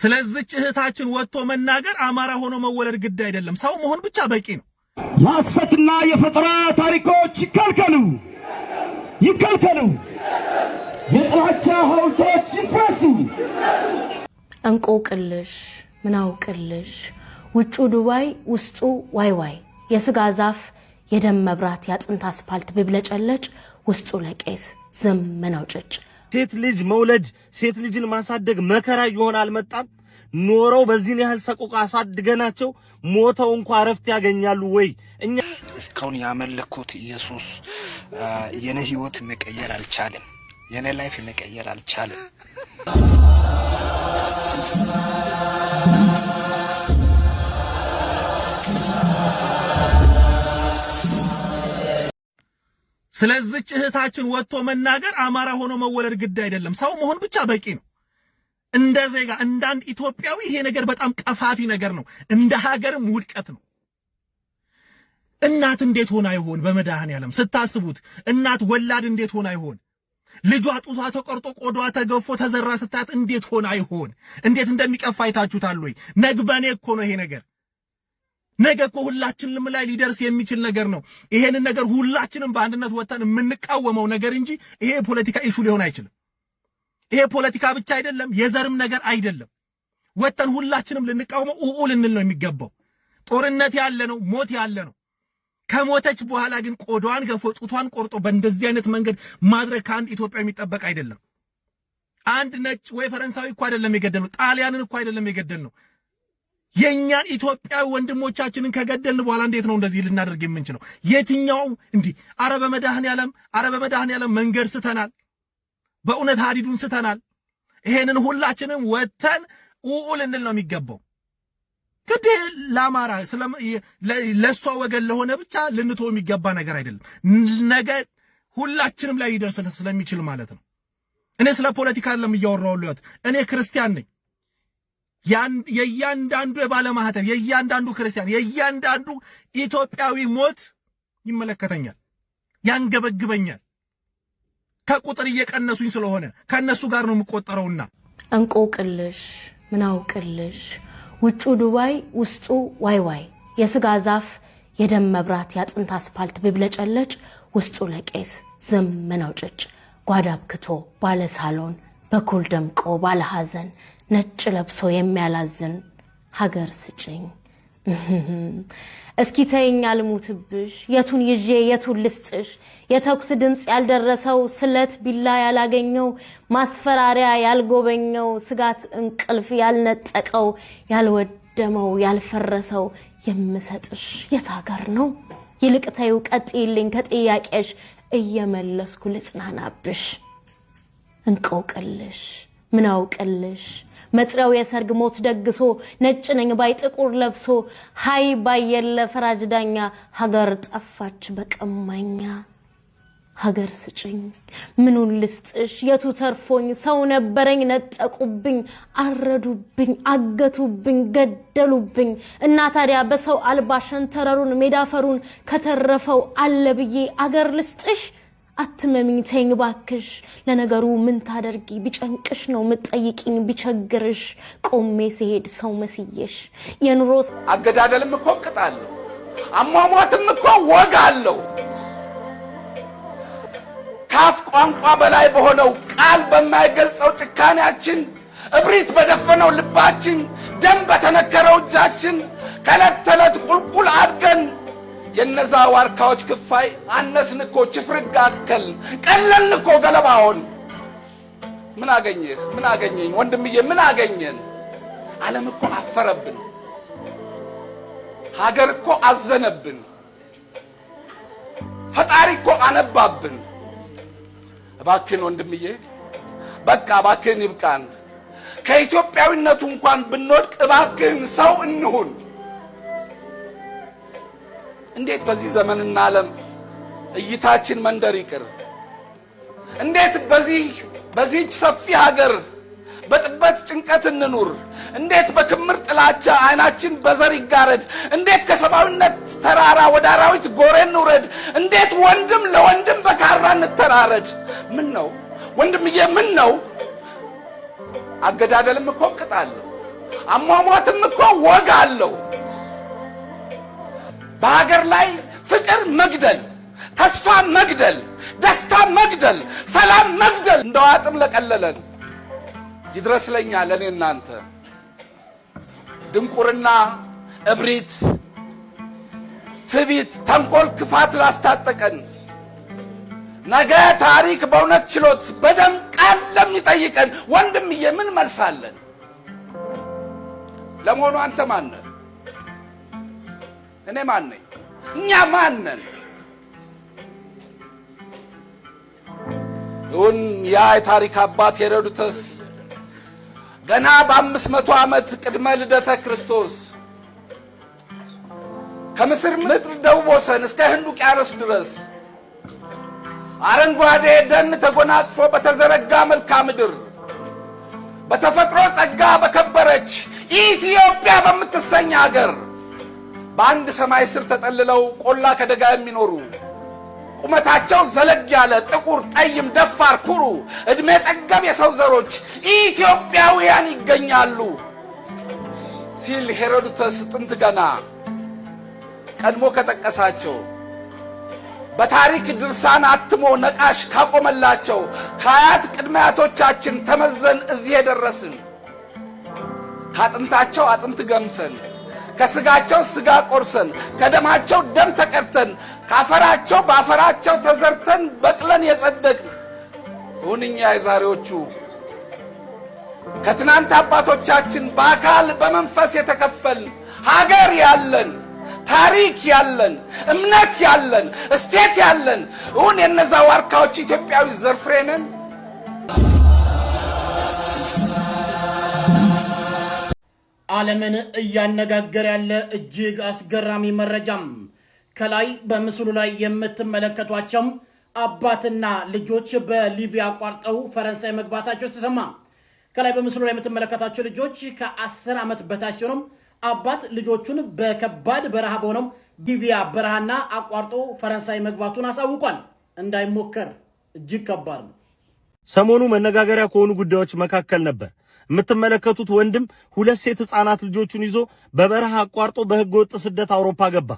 ስለዚች እህታችን ወጥቶ መናገር አማራ ሆኖ መወለድ ግድ አይደለም። ሰው መሆን ብቻ በቂ ነው። የሐሰትና የፈጠራ ታሪኮች ይከልከሉ፣ ይከልከሉ። የጥላቻ ሐውልቶች ይፍረሱ። እንቆቅልሽ ምናውቅልሽ፣ ውጩ ዱባይ ውስጡ ዋይ ዋይ፣ የስጋ ዛፍ የደም መብራት የአጥንት አስፋልት ቢብለጨለጭ ውስጡ ለቄስ ዘመናው ጭጭ። ሴት ልጅ መውለድ፣ ሴት ልጅን ማሳደግ መከራ እየሆነ አልመጣም? ኖረው በዚህን ያህል ሰቆቃ አሳድገናቸው ሞተው እንኳ እረፍት ያገኛሉ ወይ? እኛ እስካሁን ያመለኩት ኢየሱስ የኔ ህይወት መቀየር አልቻለም። የኔ life መቀየር አልቻለም። ስለዚች እህታችን ወጥቶ መናገር አማራ ሆኖ መወለድ ግድ አይደለም። ሰው መሆን ብቻ በቂ ነው። እንደ ዜጋ፣ እንደ አንድ ኢትዮጵያዊ ይሄ ነገር በጣም ቀፋፊ ነገር ነው። እንደ ሀገርም ውድቀት ነው። እናት እንዴት ሆና ይሆን? በመድኃኔዓለም ስታስቡት እናት ወላድ እንዴት ሆና ይሆን? ልጇ ጡቷ ተቆርጦ ቆዳዋ ተገፎ ተዘራ ስታት እንዴት ሆና ይሆን? እንዴት እንደሚቀፋ አይታችሁታል ወይ? ነግበኔ እኮ ነው ይሄ ነገር። ነገ እኮ ሁላችንም ላይ ሊደርስ የሚችል ነገር ነው። ይሄንን ነገር ሁላችንም በአንድነት ወጥተን የምንቃወመው ነገር እንጂ ይሄ የፖለቲካ issue ሊሆን አይችልም። ይሄ ፖለቲካ ብቻ አይደለም፣ የዘርም ነገር አይደለም። ወጥተን ሁላችንም ልንቃወመው ኡኡ ልንል ነው የሚገባው። ጦርነት ያለ ነው፣ ሞት ያለ ነው። ከሞተች በኋላ ግን ቆዳዋን ገፎ ጡቷን ቆርጦ በእንደዚህ አይነት መንገድ ማድረግ ከአንድ ኢትዮጵያ የሚጠበቅ አይደለም። አንድ ነጭ ወይ ፈረንሳዊ እኮ አይደለም የገደልነው፣ ጣሊያንን እኮ አይደለም የገደልነው። የእኛን ኢትዮጵያዊ ወንድሞቻችንን ከገደልን በኋላ እንዴት ነው እንደዚህ ልናደርግ የምንችለው? የትኛው እንዲህ? አረ በመድኃኔዓለም፣ አረ በመድኃኔዓለም፣ መንገድ ስተናል። በእውነት ሀዲዱን ስተናል። ይሄንን ሁላችንም ወጥተን ኡኡ ልንል ነው የሚገባው። ግድ ለአማራ ለእሷ ወገን ለሆነ ብቻ ልንተው የሚገባ ነገር አይደለም። ነገ ሁላችንም ላይ ሊደርስ ስለሚችል ማለት ነው። እኔ ስለ ፖለቲካ አይደለም እያወራሁ ያለሁት። እኔ ክርስቲያን ነኝ። የእያንዳንዱ የባለማህተብ፣ የእያንዳንዱ ክርስቲያን፣ የእያንዳንዱ ኢትዮጵያዊ ሞት ይመለከተኛል፣ ያንገበግበኛል። ከቁጥር እየቀነሱኝ ስለሆነ ከእነሱ ጋር ነው የምቆጠረውና እንቆቅልሽ ምናውቅልሽ፣ ውጩ ዱባይ ውስጡ ዋይ ዋይ፣ የስጋ ዛፍ የደም መብራት የአጥንት አስፋልት ቢብለጨለጭ ውስጡ ለቄስ ዘመናው ጭጭ፣ ጓዳ አብክቶ ባለ ሳሎን በኩል ደምቆ ባለ ሐዘን ነጭ ለብሶ የሚያላዝን ሀገር ስጭኝ። እስኪ ተይኝ አልሙትብሽ፣ የቱን ይዤ የቱን ልስጥሽ? የተኩስ ድምፅ ያልደረሰው፣ ስለት ቢላ ያላገኘው፣ ማስፈራሪያ ያልጎበኘው፣ ስጋት እንቅልፍ ያልነጠቀው፣ ያልወደመው ያልፈረሰው የምሰጥሽ የት ሀገር ነው? ይልቅ ተይው ቀጥይልኝ ከጥያቄሽ፣ እየመለስኩ ልጽናናብሽ። እንቆቅልሽ ምናውቅልሽ፣ መጥሪያው የሰርግ ሞት ደግሶ ነጭ ነኝ ባይ ጥቁር ለብሶ፣ ሃይ ባይ የለ ፈራጅ ዳኛ፣ ሀገር ጠፋች በቀማኛ። ሀገር ስጭኝ ምኑን ልስጥሽ? የቱ ተርፎኝ? ሰው ነበረኝ ነጠቁብኝ፣ አረዱብኝ፣ አገቱብኝ፣ ገደሉብኝ። እና ታዲያ በሰው አልባ ሸንተረሩን ሜዳፈሩን ከተረፈው አለ ብዬ አገር ልስጥሽ? አትመሚኝ ተይኝ ባክሽ። ለነገሩ ምን ታደርጊ ቢጨንቅሽ ነው ምጠይቂኝ፣ ቢቸግርሽ ቆሜ ስሄድ ሰው መስየሽ የኑሮ አገዳደልም እኮ ቅጥ አለው። አሟሟትም እኮ ወግ አለው። ካፍ ቋንቋ በላይ በሆነው ቃል በማይገልጸው ጭካኔያችን፣ እብሪት በደፈነው ልባችን፣ ደም በተነከረው እጃችን ከዕለት ተዕለት ቁልቁል አድገን የነዛ ዋርካዎች ክፋይ አነስን እኮ፣ ችፍርግ አከልን፣ ቀለልን እኮ ገለባውን። ምን አገኘህ? ምን አገኘኝ? ወንድምዬ ምን አገኘን? ዓለም እኮ አፈረብን። ሀገር እኮ አዘነብን። ፈጣሪ እኮ አነባብን። እባክህን ወንድምዬ፣ በቃ እባክህን ይብቃን። ከኢትዮጵያዊነቱ እንኳን ብንወድቅ እባክህን ሰው እንሁን። እንዴት በዚህ ዘመንና ዓለም እይታችን መንደር ይቅር? እንዴት በዚህች ሰፊ ሀገር በጥበት ጭንቀት እንኑር? እንዴት በክምር ጥላቻ አይናችን በዘር ይጋረድ? እንዴት ከሰብአዊነት ተራራ ወደ አራዊት ጎሬ እንውረድ? እንዴት ወንድም ለወንድም በካራ እንተራረድ? ምን ነው ወንድምዬ፣ ምን ነው? አገዳደልም እኮ ቅጥ አለው። አሟሟትም እኮ ወግ አለው። በሀገር ላይ ፍቅር መግደል፣ ተስፋ መግደል፣ ደስታ መግደል፣ ሰላም መግደል እንደ ዋጥም ለቀለለን ይድረስ ለኛ ለእኔ እናንተ ድንቁርና፣ እብሪት፣ ትቢት፣ ተንኮል፣ ክፋት ላስታጠቀን ነገ ታሪክ በእውነት ችሎት በደም ቃል ለሚጠይቀን ወንድምዬ ምን መልሳለን? ለመሆኑ አንተ ማን ነህ? እኔ ማን ነኝ? እኛ ማን ነን? እውን ያ የታሪክ አባት ሄሮድተስ ገና በ500 ዓመት ቅድመ ልደተ ክርስቶስ ከምስር ምድር ደቡብ ወሰን እስከ ህንድ ውቅያኖስ ድረስ አረንጓዴ ደን ተጎናጽፎ በተዘረጋ መልክዓ ምድር በተፈጥሮ ጸጋ በከበረች ኢትዮጵያ በምትሰኝ አገር በአንድ ሰማይ ስር ተጠልለው ቆላ ከደጋ የሚኖሩ ቁመታቸው ዘለግ ያለ ጥቁር፣ ጠይም፣ ደፋር፣ ኩሩ ዕድሜ ጠገብ የሰው ዘሮች ኢትዮጵያውያን ይገኛሉ ሲል ሄሮዶተስ ጥንት ገና ቀድሞ ከጠቀሳቸው በታሪክ ድርሳን አትሞ ነቃሽ ካቆመላቸው ከአያት ቅድመ አያቶቻችን ተመዘን እዚህ የደረስን ከአጥንታቸው አጥንት ገምሰን ከስጋቸው ስጋ ቆርሰን ከደማቸው ደም ተቀድተን ካፈራቸው ባፈራቸው ተዘርተን በቅለን የጸደቅን እውንኛ የዛሬዎቹ ከትናንት አባቶቻችን በአካል በመንፈስ የተከፈልን ሀገር ያለን ታሪክ ያለን እምነት ያለን እሴት ያለን እውን የነዛ ዋርካዎች ኢትዮጵያዊ ዘርፍሬ ነን። ዓለምን እያነጋገረ ያለ እጅግ አስገራሚ መረጃም ከላይ በምስሉ ላይ የምትመለከቷቸው አባትና ልጆች በሊቢያ አቋርጠው ፈረንሳይ መግባታቸው ተሰማ። ከላይ በምስሉ ላይ የምትመለከቷቸው ልጆች ከ10 ዓመት በታች ሲሆኑም አባት ልጆቹን በከባድ በረሃ በሆነው ሊቢያ በረሃና አቋርጦ ፈረንሳይ መግባቱን አሳውቋል። እንዳይሞከር እጅግ ከባድ ነው። ሰሞኑ መነጋገሪያ ከሆኑ ጉዳዮች መካከል ነበር። የምትመለከቱት ወንድም ሁለት ሴት ህፃናት ልጆቹን ይዞ በበረሃ አቋርጦ በህገ ወጥ ስደት አውሮፓ ገባ።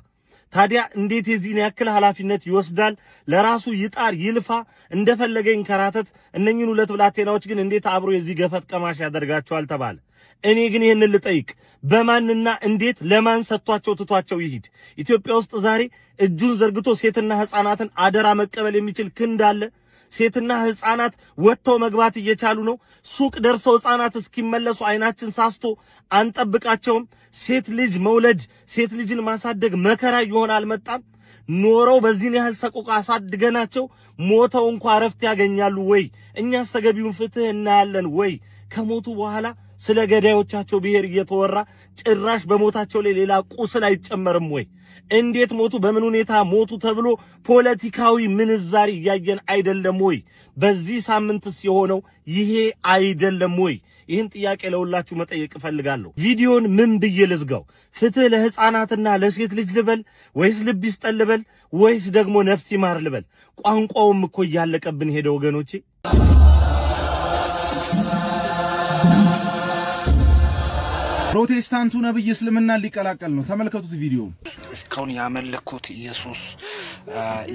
ታዲያ እንዴት የዚህን ያክል ኃላፊነት ይወስዳል? ለራሱ ይጣር ይልፋ፣ እንደፈለገ ይንከራተት። እነኝህን ሁለት ብላቴናዎች ግን እንዴት አብሮ የዚህ ገፈት ቀማሽ ያደርጋቸዋል ተባለ። እኔ ግን ይህንን ልጠይቅ፣ በማንና እንዴት ለማን ሰጥቷቸው ትቷቸው ይሂድ? ኢትዮጵያ ውስጥ ዛሬ እጁን ዘርግቶ ሴትና ህፃናትን አደራ መቀበል የሚችል ክንድ አለ? ሴትና ህፃናት ወጥተው መግባት እየቻሉ ነው። ሱቅ ደርሰው ህፃናት እስኪመለሱ አይናችን ሳስቶ አንጠብቃቸውም። ሴት ልጅ መውለድ ሴት ልጅን ማሳደግ መከራ እየሆነ አልመጣም? ኖረው በዚህን ያህል ሰቆቃ አሳድገናቸው ሞተው እንኳ እረፍት ያገኛሉ ወይ? እኛስ ተገቢውን ፍትህ እናያለን ወይ? ከሞቱ በኋላ ስለ ገዳዮቻቸው ብሔር እየተወራ ጭራሽ በሞታቸው ላይ ሌላ ቁስል አይጨመርም ወይ? እንዴት ሞቱ፣ በምን ሁኔታ ሞቱ ተብሎ ፖለቲካዊ ምንዛሪ እያየን አይደለም ወይ? በዚህ ሳምንትስ የሆነው ይሄ አይደለም ወይ? ይህን ጥያቄ ለሁላችሁ መጠየቅ እፈልጋለሁ። ቪዲዮን ምን ብዬ ልዝጋው? ፍትህ ለህፃናትና ለሴት ልጅ ልበል ወይስ ልብ ይስጠን ልበል ወይስ ደግሞ ነፍስ ይማር ልበል? ቋንቋውም እኮ እያለቀብን ሄደ ወገኖቼ። ፕሮቴስታንቱ ነብይ እስልምናን ሊቀላቀል ነው። ተመልከቱት ቪዲዮ። እስካሁን ያመለኩት ኢየሱስ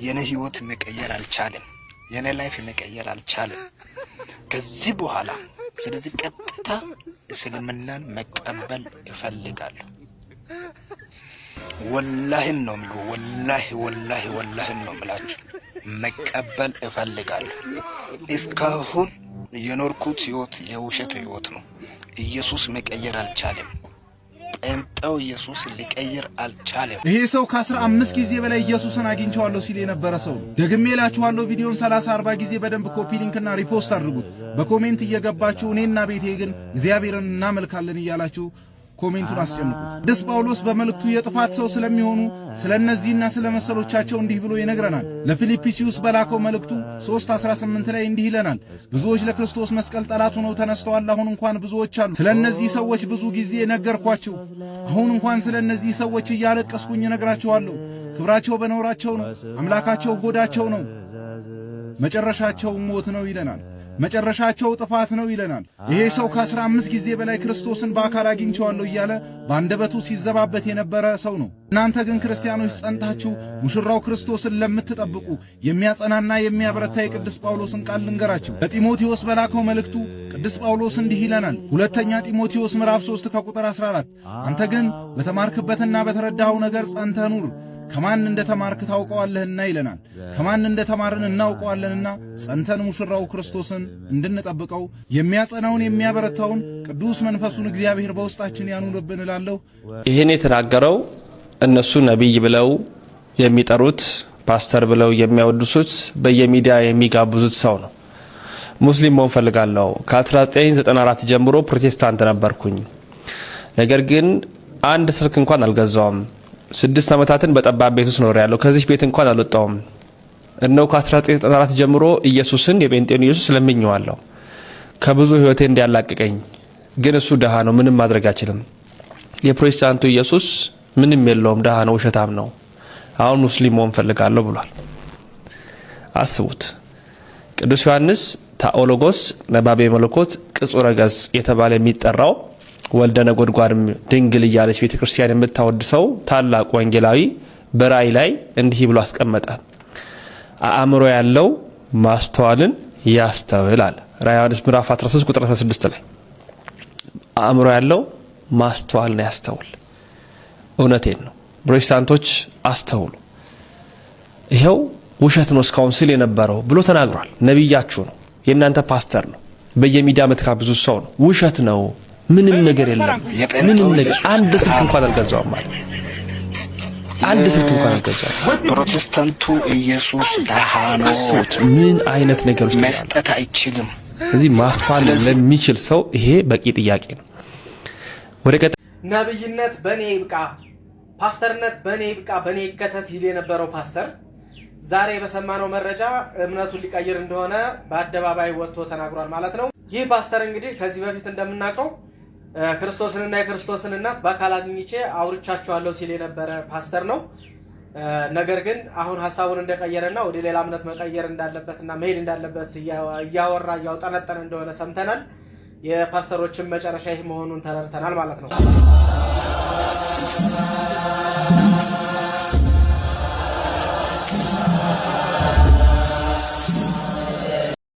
የኔ ህይወት መቀየር አልቻለም። የኔ life መቀየር አልቻለም ከዚህ በኋላ። ስለዚህ ቀጥታ እስልምናን መቀበል እፈልጋለሁ። ወላሂን ነው የምለው። ወላሂ ወላሂ ወላሂን ነው የምላችሁ። መቀበል እፈልጋለሁ። እስካሁን የኖርኩት ህይወት የውሸት ህይወት ነው። ኢየሱስ መቀየር አልቻለም። ጴንጤው ኢየሱስ ሊቀይር አልቻለም። ይሄ ሰው ከ15 ጊዜ በላይ ኢየሱስን አግኝቼዋለሁ ሲል የነበረ ሰው ነው። ደግሜ እላችኋለሁ ቪዲዮን 30 40 ጊዜ በደንብ copy link ና repost አድርጉት። በ comment እየገባችሁ እኔና ቤቴ ግን እግዚአብሔርን እናመልካለን እያላችሁ comment ኡን አስጨንቁት። ቅዱስ ጳውሎስ በመልእክቱ የጥፋት ሰው ስለሚሆኑ ስለ እነዚህና ስለ መሰሎቻቸው እንዲህ ብሎ ይነግረናል። ለፊልጵስዩስ በላከው መልእክቱ 3:18 ላይ እንዲህ ይለናል፣ ብዙዎች ለክርስቶስ መስቀል ጠላት ሆነው ተነስተዋል። አሁን እንኳን ብዙዎች አሉ። ስለ እነዚህ ሰዎች ብዙ ጊዜ ነገርኳችሁ። አሁን እንኳን ስለ እነዚህ ሰዎች እያለቀስኩኝ እነግራችኋለሁ። ክብራቸው በነውራቸው ነው፣ አምላካቸው ሆዳቸው ነው፣ መጨረሻቸው ሞት ነው ይለናል። መጨረሻቸው ጥፋት ነው ይለናል። ይሄ ሰው ከ15 ጊዜ በላይ ክርስቶስን በአካል አግኝቼዋለሁ እያለ በአንደበቱ ሲዘባበት የነበረ ሰው ነው። እናንተ ግን ክርስቲያኖች ጸንታችሁ ሙሽራው ክርስቶስን ለምትጠብቁ የሚያጸናና የሚያበረታ የቅዱስ ጳውሎስን ቃል ልንገራችሁ። ለጢሞቴዎስ በላከው መልእክቱ ቅዱስ ጳውሎስ እንዲህ ይለናል። ሁለተኛ ጢሞቴዎስ ምዕራፍ 3 ከቁጥር 14፣ አንተ ግን በተማርክበትና በተረዳኸው ነገር ጸንተህ ኑር፣ ከማን እንደ ተማርክ ታውቀዋለህና ይለናል። ከማን እንደ ተማርን እናውቀዋለንና ጸንተን ሙሽራው ክርስቶስን እንድንጠብቀው የሚያጸናውን የሚያበረታውን ቅዱስ መንፈሱን እግዚአብሔር በውስጣችን ያኑርብን እላለሁ። ይህን የተናገረው እነሱ ነቢይ ብለው የሚጠሩት፣ ፓስተር ብለው የሚያወድሱት፣ በየሚዲያ የሚጋብዙት ሰው ነው። ሙስሊም መሆን ፈልጋለሁ። ከ1994 ጀምሮ ፕሮቴስታንት ነበርኩኝ። ነገር ግን አንድ ስልክ እንኳን አልገዛውም። 6 ዓመታትን በጠባብ ቤት ውስጥ ኖሬያለሁ። ከዚህ ቤት እንኳን አልወጣውም። እነሆ ከ1994 ጀምሮ ኢየሱስን፣ የጴንጤን ኢየሱስ ለምኜዋለሁ ከብዙ ህይወቴ እንዲያላቅቀኝ። ግን እሱ ድሃ ነው፣ ምንም ማድረግ አይችልም። የፕሮቴስታንቱ ኢየሱስ ምንም የለውም፣ ድሃ ነው፣ ውሸታም ነው። አሁን ሙስሊም መሆን ፈልጋለሁ ብሏል። አስቡት። ቅዱስ ዮሐንስ ታኦሎጎስ ነባቤ መለኮት ቅጹረ ገጽ የተባለ የሚጠራው፣ ወልደ ነጎድጓድ ድንግል እያለች ቤተ ክርስቲያን የምታወድሰው ታላቅ ወንጌላዊ በራእይ ላይ እንዲህ ብሎ አስቀመጠ። አእምሮ ያለው ማስተዋልን ያስተውል አለ። ራእየ ዮሐንስ ምዕራፍ 13 ቁጥር 16 ላይ አእምሮ ያለው ማስተዋልን ያስተውል። እውነቴን ነው። ፕሮቴስታንቶች አስተውሉ። ይኸው ውሸት ነው እስካሁን ስል የነበረው ብሎ ተናግሯል። ነቢያችሁ ነው፣ የእናንተ ፓስተር ነው፣ በየሚዲያ የምትጋብዙት ሰው ነው። ውሸት ነው፣ ምንም ነገር የለም፣ ምንም ነገር፣ አንድ ስልክ እንኳን አልገዛውም ማለት፣ አንድ ስልክ እንኳን አልገዛውም። ፕሮቴስታንቱ ኢየሱስ ደሃ ነው። አስቡት፣ ምን አይነት ነገር ውስጥ መስጠት አይችልም። እዚህ ማስተዋል ለሚችል ሰው ይሄ በቂ ጥያቄ ነው። ወደ ቀጣይ ነብይነት በእኔ ይብቃ፣ ፓስተርነት በእኔ ይብቃ፣ በእኔ ይከተት ይል የነበረው ፓስተር ዛሬ በሰማነው መረጃ እምነቱን ሊቀይር እንደሆነ በአደባባይ ወጥቶ ተናግሯል ማለት ነው። ይህ ፓስተር እንግዲህ ከዚህ በፊት እንደምናውቀው ክርስቶስንና የክርስቶስን እናት በአካል አግኝቼ አውርቻቸዋለሁ ሲል የነበረ ፓስተር ነው። ነገር ግን አሁን ሀሳቡን እንደቀየረና ወደ ሌላ እምነት መቀየር እንዳለበትና መሄድ እንዳለበት እያወራ እያውጠነጠነ እንደሆነ ሰምተናል። የፓስተሮችን መጨረሻ ይህ መሆኑን ተረድተናል ማለት ነው።